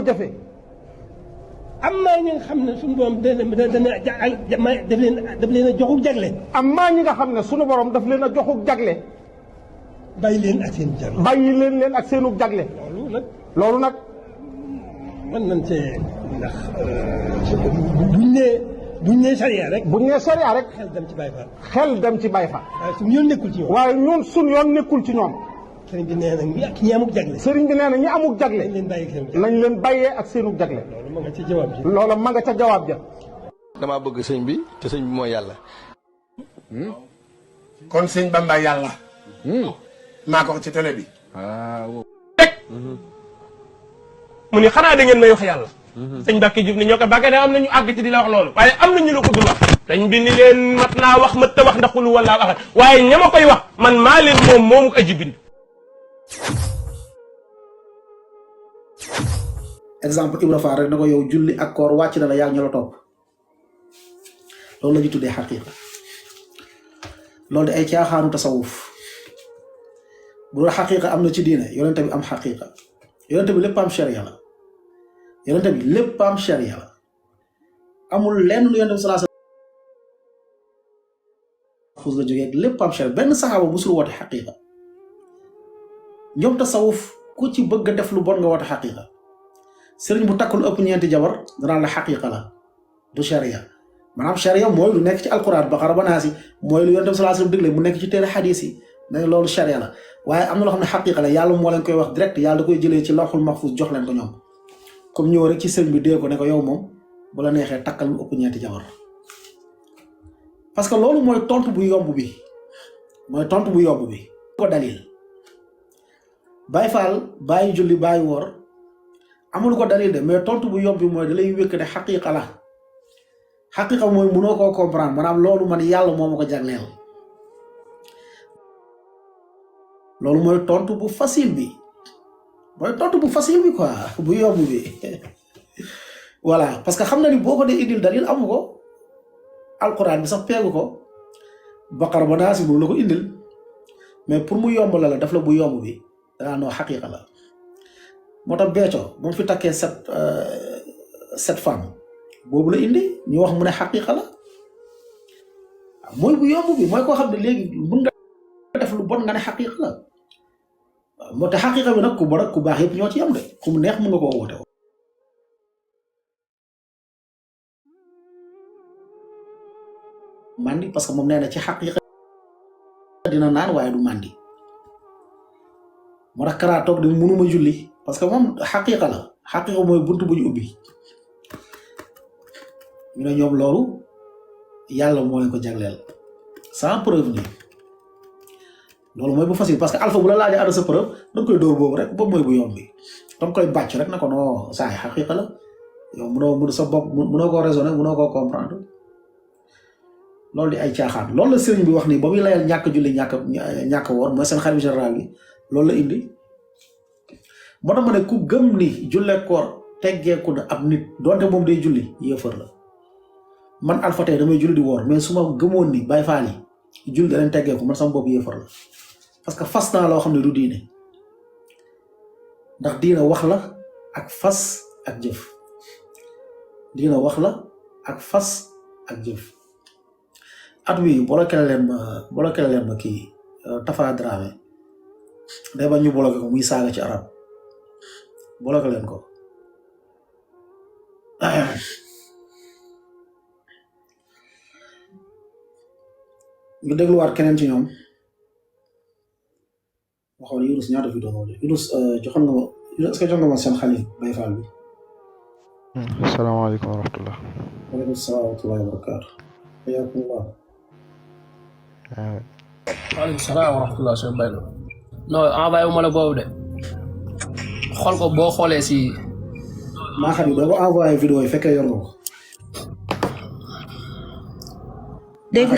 jafe. am na ñi nga xam ne suñu borom daf leen a joxuk jagle. am na ñi nga xam ne suñu borom daf leen a joxuk jagle. bàyyi leen ak seen jagle. bàyyi leen ak seenu jagle. loolu nag. mën nañ cee ndax buñ nee sariya rek. xel dem ci Baay Faal. waaye suñu yoon nekkul ci ñoom. waaye ñun suñu yoon nekkul ci ñoom. sëriñ bi nee na ñi amuk jagle. sëriñ bi nee na ñi amuk jagle. nañ leen bàyyee ak seenu jagle. loolu ma nga ca jawaab ji. loola ma nga ca jawaab ja. damaa bëgg sëñ bi te sëñ bi mooy yàlla. kon sëñ Bamba yàlla. maa ko wax ci télé bi. rek. mu ni xanaa da ngeen may wax yàlla. sëñ Mbacke Diouf ni ñoo ko bàkkee da am na ñu àgg ci di la wax loolu. waaye am na ñu la ko dul wax. sëñ bi ni leen mat naa wax mat ta wax ndax xulu wala waxat waaye ña ma koy wax man maa leen moom moomu aji bind. exemple Ibra Faal rek na ko yow julli ak koor wàcc na la yaa ngi ñu la topp loolu la ñu tuddee xaqiqa loolu di ay caaxaanu tasawuf bu doon xaqiqa am na ci diine yonente bi am xaqiqa yonente bi lépp am sharia la yonente bi lépp am sharia la amul lenn lu yonente bi sallallahu alayhi wasallam la jógee lépp am sharia benn saxaaba musul woote xaqiqa ñoom tasawuf ku ci bëgg a def lu bon nga woote xaqiqa sëriñ bu takkul ëpp ñeenti jabar danaa la xaqiqa la du sharia maanaam sharia mooy lu nekk ci alquran baqara ba naasi mooy lu yonent bi sallallahu alayhi wasallam digle mu nekk ci téere xadiis yi ne loolu sharia la waaye am na loo xam ne xaqiqa la yàlla moo leen koy wax direct yàlla da koy jëlee ci lawhul mahfuz jox leen ko ñoom comme ñëw rek ci sëriñ bi dee ko ne ko yow moom bu la neexee takkal lu ëpp ñeenti jabar parce que loolu mooy tontu bu yomb bi ko dalil Baay Faal bàyyi julli bàyyi woor amul ko dalil de mais tontu bu yomb bi mooy da lay wékk ne xaqiqa la xaqiqa mooy mënoo koo comprendre maanaam loolu man yàlla moo ma ko jagleel loolu mooy tontu bu facile bi quoi bu yomb bi voilà parce que xam na ni boo ko dee indil dalil amu ko alquran bi sax peegu ko baqara ba naasi bu la ko indil mais pour mu yomb la daf la bu yomb bi danaa noo xaqiqa la moo tax Béthio bu mu fi takkee sept femmes boobu la indi ñu wax mu ne xaqiqa la mooy bu yomb bi mooy koo xam ne léegi mun nga def lu bon nga ne xaqiqa la waaw moo tax xaqiqa bi nag ku bon ak ku baax yëpp ñoo ci yam de ku mu neex mun nga koo woote mandi parce que moom nee na ci xaqiqa dina naan waaye du mandi moo tax Kara toog de mënuma julli parce que moom xaqiqa la xaqiqa mooy buntu bu ñu ubbi ñu ne ñoom loolu yàlla moo leen ko jagleel sans preuve nii loolu mooy bu facile parce que alpha bu la laajee ada sa preuve danga koy dóor boobu rek boobu mooy bu yomb bi danga koy bàcc rek na ko non saa yi xaqiqa la yow mënoo sa bopp mënoo koo raisonner mënoo koo comprendre loolu di ay caaxaan loolu la sëriñ bi wax nii ba muy layal ñàkk julli ñàkk woor mooy seen xarit général bi loolu la indi moo tax ma ne ku gëm ni jullee koor teggeeku na ab nit donte moom day julli yéefar la man Alpha tey damay julli di woor mais su ma gëmoon ni Baay Faal yi julli da leen teggeeku man sama bopp yéefar la parce que fas naa loo xam ne du diine ndax diine wax la ak fas ak jëf diine wax la ak fas ak jëf at wi bloqué leen ma kii Tafa Dramé day ba ñu bloqué ko muy saaga ci arab bloqué leen ko ñu dégluwaat keneen ci ñoom waxoon Yunus ñaata vidéo moo Yunus joxoon nga ma est-ce que jox nga ma seen xalif Baay Faal bi. asalaamaaleykum wa rahmatulah. waaleykum salaam wa rahmatulah wa barakaatu. hayaakumullah. waaleykum salaam wa rahmatulah sëñ Baylo. non envoyé wu ma la boobu de xool ko boo xoolee si. maa xam ne doo ko envoyé vidéo yi fekkee yor nga ko. dégg nga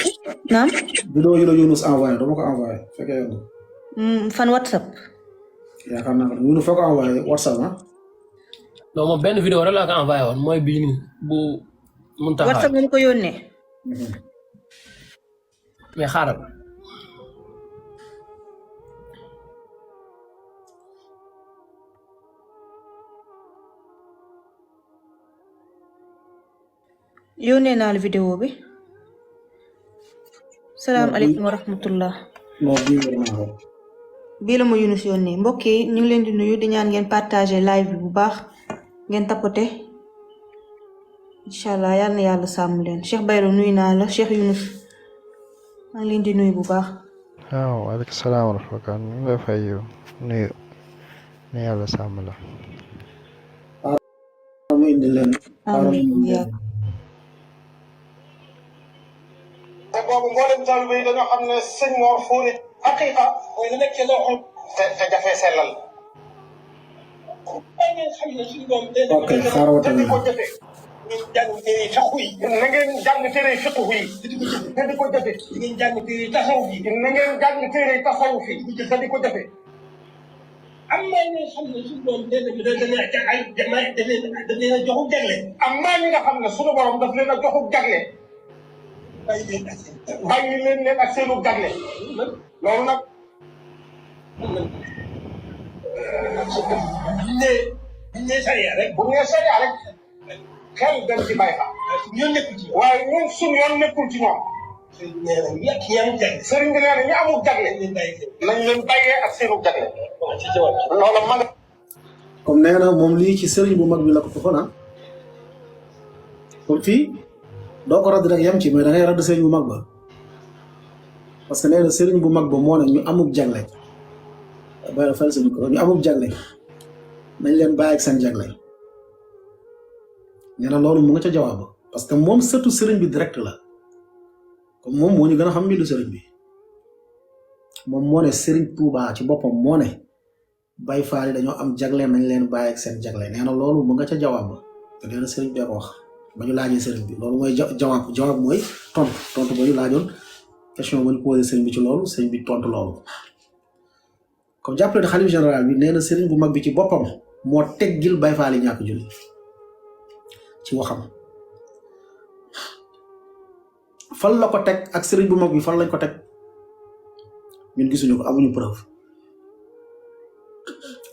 naam. vidéo yi la Yunus envoyé doo ma ko envoyé fekkee yor nga ko. fan WhatsApp. yaakaar naa ko Yunus foo ko envoyé WhatsApp ah. non moom benn vidéo rek laa ko envoyé woon mooy bii nii bu Muntaxa. WhatsApp nga ko yónnee. mais xaaral. yónnee naa la vidéo bi. salaamaaleykum wa rahmatullah. non bii war naa ko. bii la ma Yunus yónnee mbokk yi ñu ngi leen di nuyu di ñaan ngeen partager live bi bu baax ngeen tapote incha allah yal na yàlla sàmm leen Cheikh Bayro nuyu naa la Cheikh Yunus maa ngi leen di nuyu bu baax. waaw waaleykum salaam wa rahmatulah ñu ngi lay fay yow nuyu ne yàlla sàmm la. amiin. te boobu mboolem taalibe yi dañoo xam ne sëñ Mor Fourie haqiqa mooy li nekk ci loxo te jafee sellal. ay ngeen xam ne suñu doom ok xaaral wa tamit ko jëfee ñu jàng téere fiqhu yi na ngeen jàng téere fiqhu yi te di ko jëfee di ngeen jàng téere tasawuf yi na ngeen jàng téere tasawuf yi te di ko jëfee am na ñi nga xam ne suñu doom dana ay daf leen a joxu jagle am na ñi nga xam ne suñu borom daf leen a joxu jagle bàyyi leen ak seenu jagle loolu nag buñ nee sariya rek xel dem ci Baye Fall ñoo nekkul ci waaye ñun suñu yoon nekkul ci ñoom sëriñ bi nee na ñi amul jagle nañ leen bàyyee ak seenu jagle loolu man comme nee na moom lii ci sëriñ bu mag bi la ko toxoon comme fii doo ko radd rek yem ci mais da ngay radd sëriñ bu mag ba parce que nee na sëriñ bu mag ba moo ne ñu amul jagle bàyyi fal sëriñ ko ñu amul jagle nañ leen bàyyi ak seen jagle nee na loolu mu nga ca jawaab parce que moom sëtu sëriñ bi direct la comme moom moo ñu gën a xam mbiru sëriñ bi moom moo ne sëriñ Tuubaa ci boppam moo ne Baay Faal yi dañoo am jagle nañ leen bàyyi ak seen jagle nee na loolu mu nga ca jawaab te nee na sëriñ bee ko wax ba ñu laajee sëriñ bi loolu mooy jawaab mooy tontu ba ñu laajoon question ba ñu posé sëriñ bi ci loolu sëriñ bi tontu loolu comme jàppale ne xalif général bi nee na sëriñ bu mag bi ci boppam moo teggil Baay Faal yi ñàkk julli ci waxam fan la ko teg ak sëriñ bu mag bi fan lañ ko teg ñun gisuñu ko amuñu preuve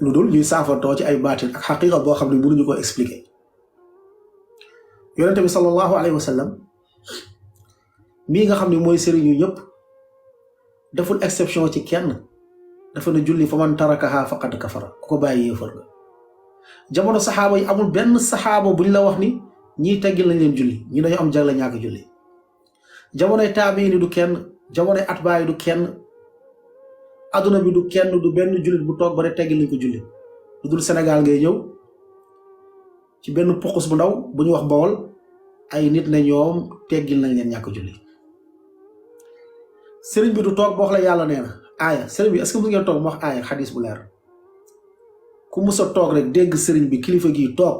lu dul ñuy saafantoo ci ay baatin ak xaqiqa boo xam ne mënuñu ko expliquer yonente bi sallallahu alayhi wa sallam mii nga xam ne mooy sëriñ yu ñëpp deful exception ci kenn dafa ne julli fa man tarakaha faqad kafara ku ko bàyyi yéefar nga jamono saxaaba yi amul benn saxaaba buñ la wax ni ñii teggil nañ leen julli ñi dañu am jagle ñàkk julli jamonoy taabiini du kenn jamonoy atbaa yi du kenn adduna bi du kenn du benn jullit bu toog ba ne teggil nañ ko julli lu dul Sénégal ngay ñëw ci benn puqus bu ndaw bu ñu wax Bawol ay nit ne ñoom teggil nañ leen ñàkk julli sëriñ bi du toog ba wax la yàlla nee na aaya sëriñ bi est-ce que mu ngeen toog mu wax aaya xadis bu leer ku mus a toog rek dégg sëriñ bi kilifa gii toog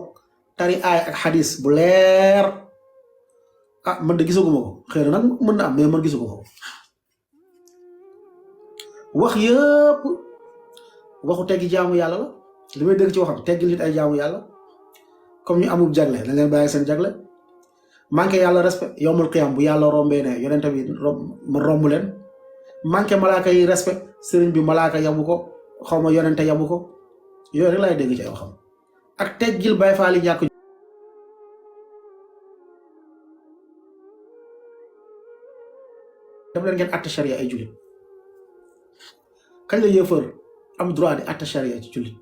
tari aaya ak xadis bu leer ah man de gisaguma ko xëy na nag mën na am mais man gisaguma ko wax yëpp waxu teggi jaamu yàlla la li may dégg ci waxam teggil nit ay jaamu yàlla comme ñu amul jagle dañ leen bàyyi seen jagle manqué yàlla respect yowmul qiyam bu yàlla rombee ne yonente bi ma romb leen manqué malaaka yi respect sëriñ bi malaaka yabu ko xaw ma yonente yabu ko yooyu rek laay dégg ci ay waxam ak teggil Baay Faal yi ñàkk def leen ngeen atte charia ay jullit kañ la yéefar am droit di atte charia ci jullit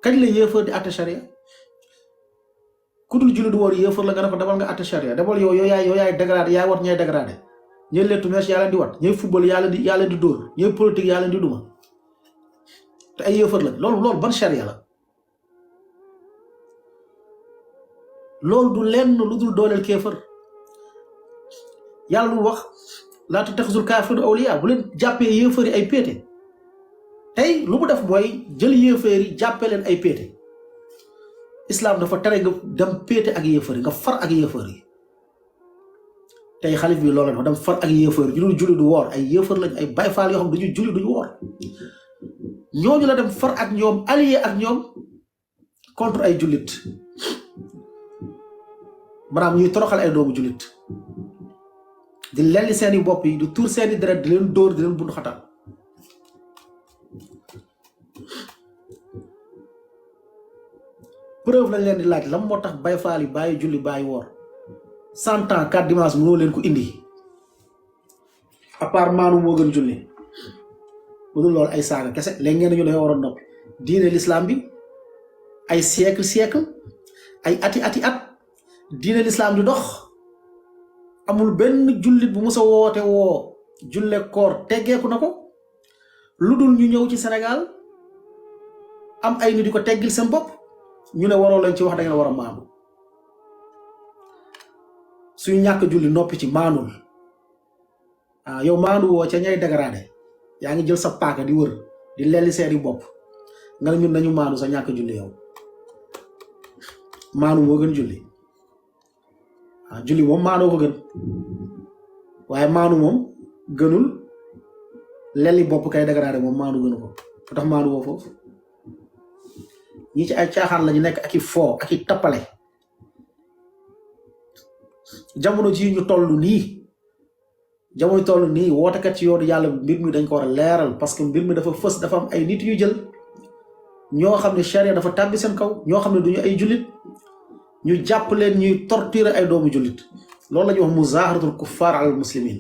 kañ la yéefar di atte charia ku dul jullit woor yéefar la nga ne ko demal nga atte charia demal yow yaay dégradé yaay wat ñay dégradé ñooy lettu mees yaa leen di wat ñooy football yaa leen di dóor ñooy politique yaa leen di duma te ay yéefar la loolu ban charia la loolu du lenn lu dul dooleel kéefar yàlla lu wax laa tattaxisul kaafiru awliya bu leen jàppee yéefar yi ay péete tey lu mu def mooy jël yéefar yi jàppee leen ay péete islam dafa tere nga dem péete ak yéefar yi nga far ak yéefar yi tey xalif bi loolu dafa dem far ak yéefar yi ñu dul julli du woor ay yéefar lañ ay Baay Faal yoo xam duñu julli duñu woor ñooñu la dem far ak ñoom allié ak ñoom contre ay jullit maanaam ñuy toroxal ay doomu jullit di lelli seeni bopp yi di tuur seeni deret di leen dóor di leen bundu xatal preuve lañ leen di laaj lan moo tax Baye Fall yi bàyyi julli bàyyi woor 100 ans 4 dimanche mënoo leen ko indi à part maanu moo gën julli bu dul loolu ay saaga kese léegi ngeen ñu dañoo war a noppi diine l'islam bi ay siècle ay ati at diine l'islam di dox amul benn jullit bu mës a woote woo julle koor teggeeku na ko lu dul ñu ñëw ci Sénégal am ay nit di ko teggil seen bopp ñu ne waroo leen ci wax da ngeen war a maandu suy ñàkk julli noppi ci maanul yow maandu woo ca ñay dégradé yaa ngi jël sa paaka di wër di lelli seeni bopp nga ne ñun nañu maandu sa ñàkk julli yow maandu moo gën julli julli moom maandoo ko gën waaye maandu moom gënul lelli bopp kay dégradé moom maandu gënu ko lu tax maandu woo foofu ñi ci ay caaxaan lañu nekk ak i foo ak i tappale jamono ji ñu toll nii wootekat ci yoonu yàlla mbir mi dañ ko war a leeral parce que mbir mi dafa fës dafa am ay nit yu jël ñoo xam ne charia dafa tàbbi seen kaw ñoo xam ne duñu ay jullit ñu jàpp leen ñuy torturer ay doomu jullit loolu la ñuy wax muzaharatul kuffar al muslimin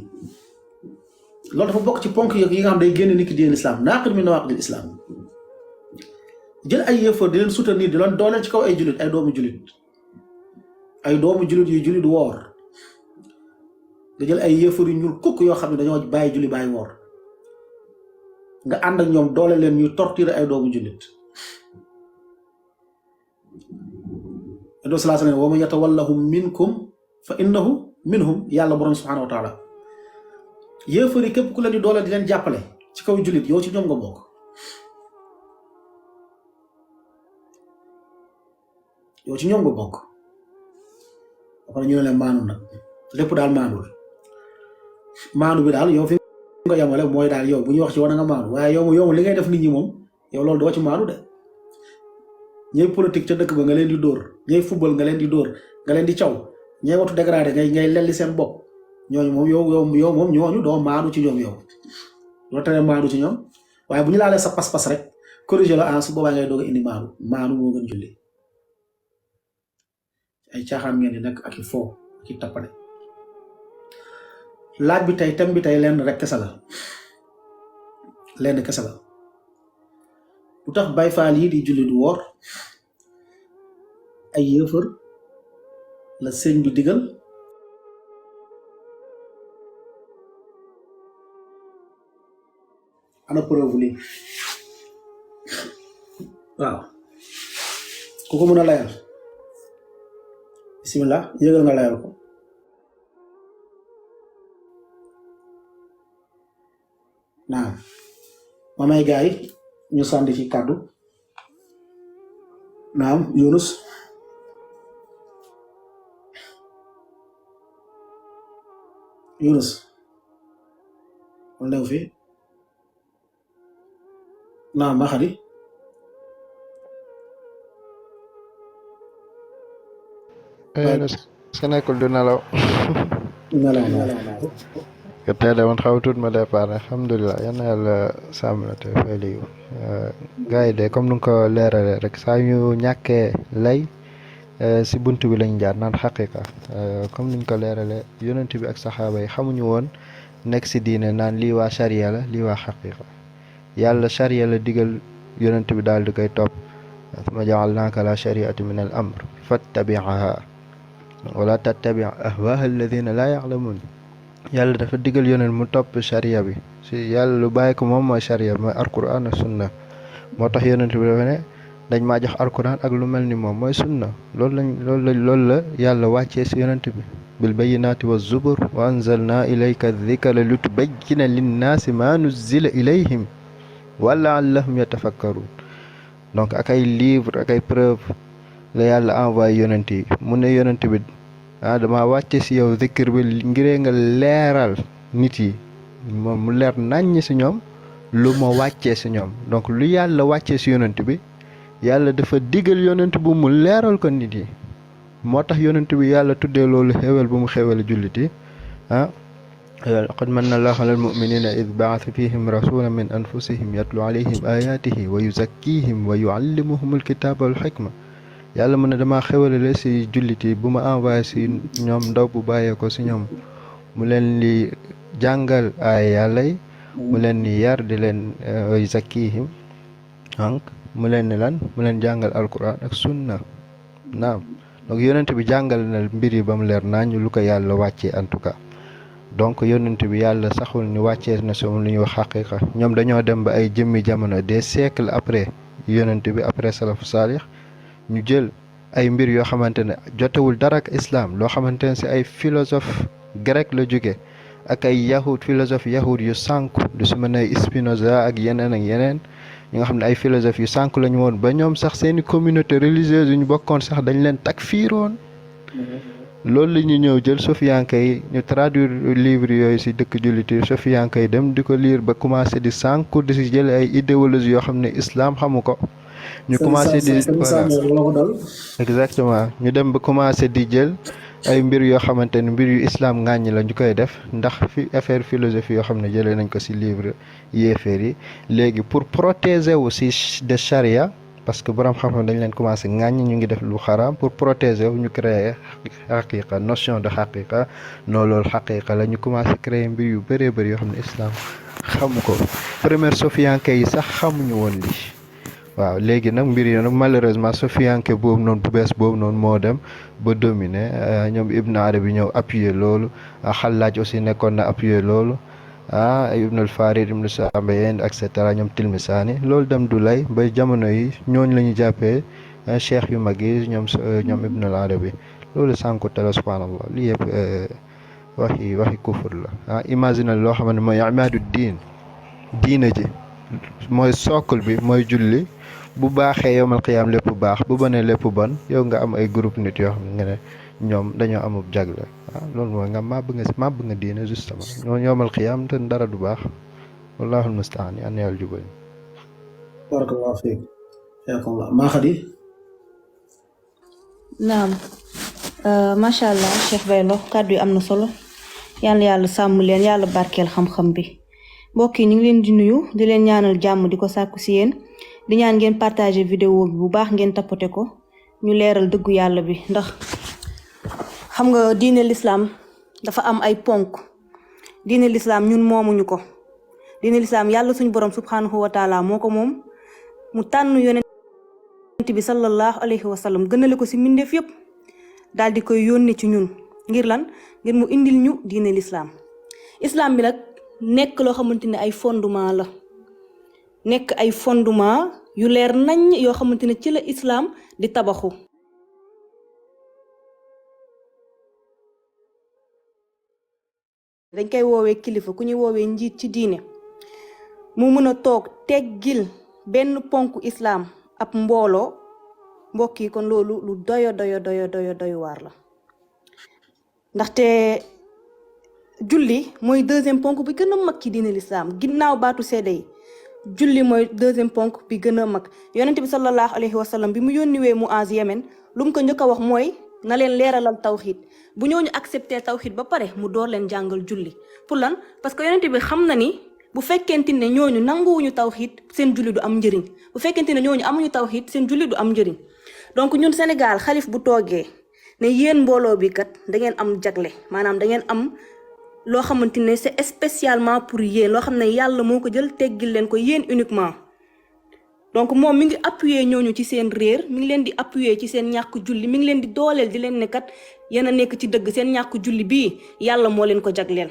loolu dafa bokk ci ponk yi nga xam day génn nit ki diine islam naaqid min nawaqidil islam jël ay yëfër di leen soutenir di leen dooleel ci kaw ay jullit ay doomu jullit yu jullit woor nga jël ay yëfër yu ñuul kukk yoo xam ne dañoo bàyyi julli bàyyi woor nga ànd ak ñoom doole leen ñuy torturer ay doomu jullit sallallahu alayhi wa sallam wa man yatawallahum minkum fa innahu minhum yàlla borom subhanahu wa taala yëfër yi képp ku leen di doole di leen jàppale ci kaw jullit yow ci ñoom nga bokk après ñu ne leen maanu nag lépp daal maanu bi daal yow fi nga yamale mooy daal yow bu ñuy wax ci war nga maanu waaye yow li ngay def nit ñi moom yow loolu doo ci maanu de ñooy politique ca dëkk ba nga leen di dóor ñooy football nga leen di dóor nga leen di caw ñooy watu dégradé ngay lelli seen bopp ñooñu moom yow moom ñooñu doo maanu ci ñoom yow doo tere maanu ci ñoom waaye bu ñu laalee sa pas-pas rek corrigé la su boobaa ngay doog a indi maanu moo gën julli ay caaxaan ngeen di nekk ak i foo ak i tappale laaj bi tey thème bi tey lenn rek kese la lu tax Baay Faal yi di julli du woor ay yëfër la sëñ bi digal ana preuve lii waaw ku ko mën a layal bismillah yëgal nga layal ko naam ma may gaay ñu sànni ci kàddu naam Yunus wala fi naam ma xadi sa nekkul du nelaw tey de man xaw tuut ma départ alhamdulilah yal na yàlla sàmm la te fay liyu gars yi de comme nu nga ko leeralee rek saa ñu ñàkkee lay si bunt bi lañ jaar naan xaqiqa comme nuñ ko leeralee yonent bi ak saxaaba yi xamuñu woon nekk si diine naan lii waa charia la lii waa xaqiqa yàlla charia la digal yonent bi daal di koy topp summa ja'alnaaka ala shari'ati min al amr fattabi'aha wala tattabi' ahwaaha alladina laa ya'lamun yàlla dafa digal yonent mu topp charia bi si yàlla lu bàyyi ko moom mooy charia mooy alquran ak sunna moo tax yonent bi dafa ne dañ maa jox alquran ak lu mel ni moom mooy sunna loolu la yàlla wàccee si yonent bi bil bayyinaati wa zubur wa anzalna ilayka dhikra litubayyina linnaasi ma nuzzila ilayhim wa la'allahum yatafakkarun donc ak ay livre ak ay preuve la yàlla envoyé yonent yi mu ne yonent bi dama wàcce si yow zikr bi ngiree nga leeral nit yi moom mu leer naññ si ñoom lu ma wàccee si ñoom donc lu yàlla wàccee si yonent bi yàlla dafa digal yonent bu mu leeral ko nit yi moo tax yonent bi yàlla tuddee loolu xéwal bu mu xéwal jullit yi laqad manna allahu alal mu'minina id ba'atha fihim rasulan min anfusihim yatlu alayhim ayatihi wa yuzakkihim wa yuallimuhum alkitaba wal hikma yàlla mu ne dama xewalale si jullit yi bu ma envoyé si ñoom ndaw bu bàyyee ko si ñoom mu leen li jàngal ay yàlla yi mu leen ni yar di leen zakkihim donc mu leen ni lan mu leen jàngal alquran ak sunna naam donc yonent bi jàngal na mbir yi ba mu leer nañu lu ko yàlla wàccee en tout cas donc yonent bi yàlla saxul ni wàccee na si moom lu ñuy wax xaqiqa ñoom dañoo dem ba ay jëmmi jamono des siècles après yonent bi après salafu saalix ñu jël ay mbir yoo xamante ne jotewul dara ak islam loo xamante ne si ay philosophe grec la jóge ak ay philosophe yahud yu sànku du si mën ay Spinoza ak yeneen ñi nga xam ne ay philosophe yu sànku lañu woon ba ñoom sax seeni communauté religieuse yu ñu bokkoon sax dañ leen takfiiroon loolu la ñu ñëw jël sofiyanke yi ñu traduire livre yooyu si dëkk jullit yi sofiyanke yi dem di ko lire ba commencé di sànku di si jël ay idéologie yoo xam ne islam xamu ko ñu commencé di exactement ñu dem ba commencé di jël ay mbir yoo xamante ne mbir yu islam ŋàññi la ñu koy def ndax fi affaire philosophie yoo xam ne jëlee nañ ko ci livre yéeféer yi léegi pour protéger wu ci de charia parce que borom xam-xam dañ leen commencé ŋàññi ñu ngi def lu xaraam pour protéger wu ñu créer xaqiqa notion de xaqiqa non loolu xaqiqa la ñu commencé créer mbir yu bëree bëri yoo xam ne islam xamu ko première sofiyanke yi sax xamuñu woon lii waaw léegi nag mbir yi nag malheureusement sofiyanke boobu noonu bu bees boobu noonu moo dem ba dominer ñoom Ibn Arabi ñëw appuyer loolu Xallaaj aussi nekkoon na appuyer loolu Ibn al-Farid Ibn Sabayn et cetera ñoom Tilmisaani loolu dem du lay ba jamono yi ñooñ la ñu jàppee cheikh yu mag yi ñoom Ibn al-Arabi loolu sànku tala subhanallah lii yëpp waxi kufur la imagine loo xam ne mooy imaadu diina ji mooy socle bi mooy julli bu baaxee yowmal qiyaam lépp baax bu bonee lépp bon yow nga am ay groupe nit yoo xam ne ñoom dañoo amub jagle loolu mooy nga màbb nga diine justement ñoo yowmal qiyaam te dara du baax wallaahu almustaan an yàlla jubal barakallahu fiik yakumullah maa xadi naam macha allah Cheikh Baylo kàddu yi am na solo yàlla sàmm leen yàlla barkeel xam-xam bi mbokk yi ñu ngi leen di nuyu di leen ñaanal jàmm di ko sàkku si yéen di ñaan ngeen partager vidéo bi bu baax ngeen tapote ko ñu leeral dëggu yàlla bi ndax xam nga diine l'islam dafa am ay ponk diine l'islam ñun moomuñu ko diine l'islam yàlla suñu borom subhanahu wa taala moo ko moom mu tànn yonent bi sallallahu alayhi wa sallam gënale ko si mbindeef yépp daal di koy yónni ci ñun ngir lan ngir mu indil ñu diine l'islam islam bi nag nekk loo xamante ne ay fondement la nekk ay fondement yu leer nañ yoo xamante ne ci la islam di tabaxu dañ koy woowee kilifa ku ñuy woowee njiit ci diine mu mën a toog teggil benn ponk islam ab mbooloo mbokk yi kon loolu lu doyo waar la ndaxte julli mooy deuxième ponk bi gën a mag ci diine l'islam ginnaaw baatu seede yi julli mooy deuxième ponk bi gën a mag yonent bi sallallahu alayhi wa sallam bi mu yónniwee Muaz Yemen lu mu ko njëkk a wax mooy na leen leeralal tawxiid bu ñooñu accepté tawxiid ba pare mu door leen jàngal julli pour lan parce que yonent bi xam na ni bu fekkente ne ñooñu nanguwuñu tawxiid seen julli du am njëriñ bu fekkente ne ñooñu amuñu tawxiid seen julli du am njëriñ donc ñun Sénégal xalif bu toogee ne yéen mbooloo bi kat da ngeen am jagle maanaam da ngeen am loo xamante ne c'est spécialement pour yéen loo xam ne yàlla moo ko jël teggil leen ko yéen uniquement donc moom mi ngi appuyer ñooñu ci seen réer mi ngi leen di appuyer ci seen ñàkk julli mi ngi leen di dooleel di leen ne kat yéen a nekk ci dëgg seen ñàkk julli bii yàlla moo leen ko jagleel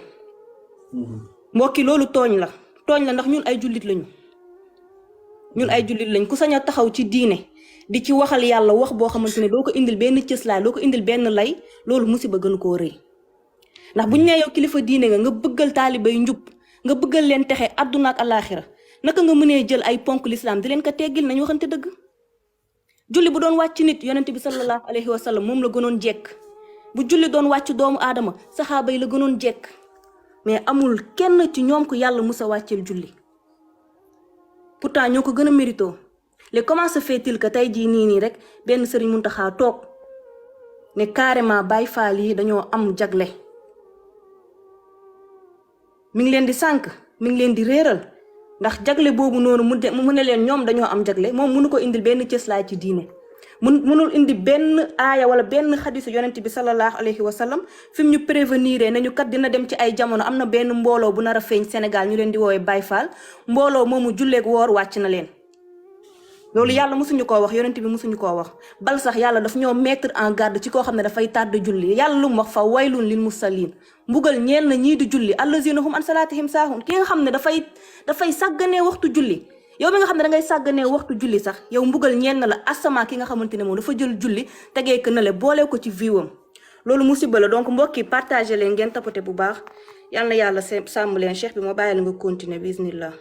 mbokki loolu tooñ la ndax ñun ay jullit lañ ku sañ a taxaw ci diine di ci waxal yàlla wax boo xamante ne doo ko indil benn cëslaay doo ko indil benn lay loolu musiba gën koo rëy ndax buñ nee yow kilifa diine nga bëggal taalibay njub nga bëggal leen texe àdduna ak alaaxira naka nga mënee jël ay ponk l'islam di leen ko teggil nañu waxante dëgg julli bu doon wàcc nit yonent bi sallallahu alayhi wa sallam moom la gënoon jekk bu julli doon wàcc doomu aadama saxaaba yi la gënoon jekk mais amul kenn ci ñoom ko yàlla musa wàcceel julli pourtant ñoo ko gën a mérito les comment se fait-il que tey jii nii rek benn sëriñ Muntaxa toog ne carrément Baay Faal yi dañoo am jagle mi ngi leen di sànk mi ngi leen di réeral ndax jagle boobu noonu mu ne leen ñoom dañoo am jagle moom mënu ko indil benn cëslaay ci diine mënul indi benn aaya wala benn xadisu yonent bi sallallahu alayhi wa sallam fi mu ñu prévenir nañu kat dina dem ci ay jamono am na benn mbooloo bu nar a feeñ Sénégal ñu leen di woowee Baye Fall mbooloo moomu julleeg woor wàcc na leen. loolu yàlla mosuñu koo wax yonent bi mosuñu koo wax bal sax yàlla daf ñoo mettre en garde ci koo xam ne dafay tàdd julli yàlla lu mu wax fa waylun lil musallin mbugal ñeel na ñii di julli allazina hum an salatihim saahun ki nga xam ne dafay sàgganee waxtu julli. yow mi nga xam ne da ngay sàgganee waxtu julli sax yow mbugal ñeen na la asama ki nga xamante ne moom dafa jël julli tegee ko na le boole ko ci viwam loolu musiba la donc mbokk yi partagé leen ngeen tapoté bu baax yal na yàlla sàmm leen cheikh bi moo bàyyi la nga continuer bismillah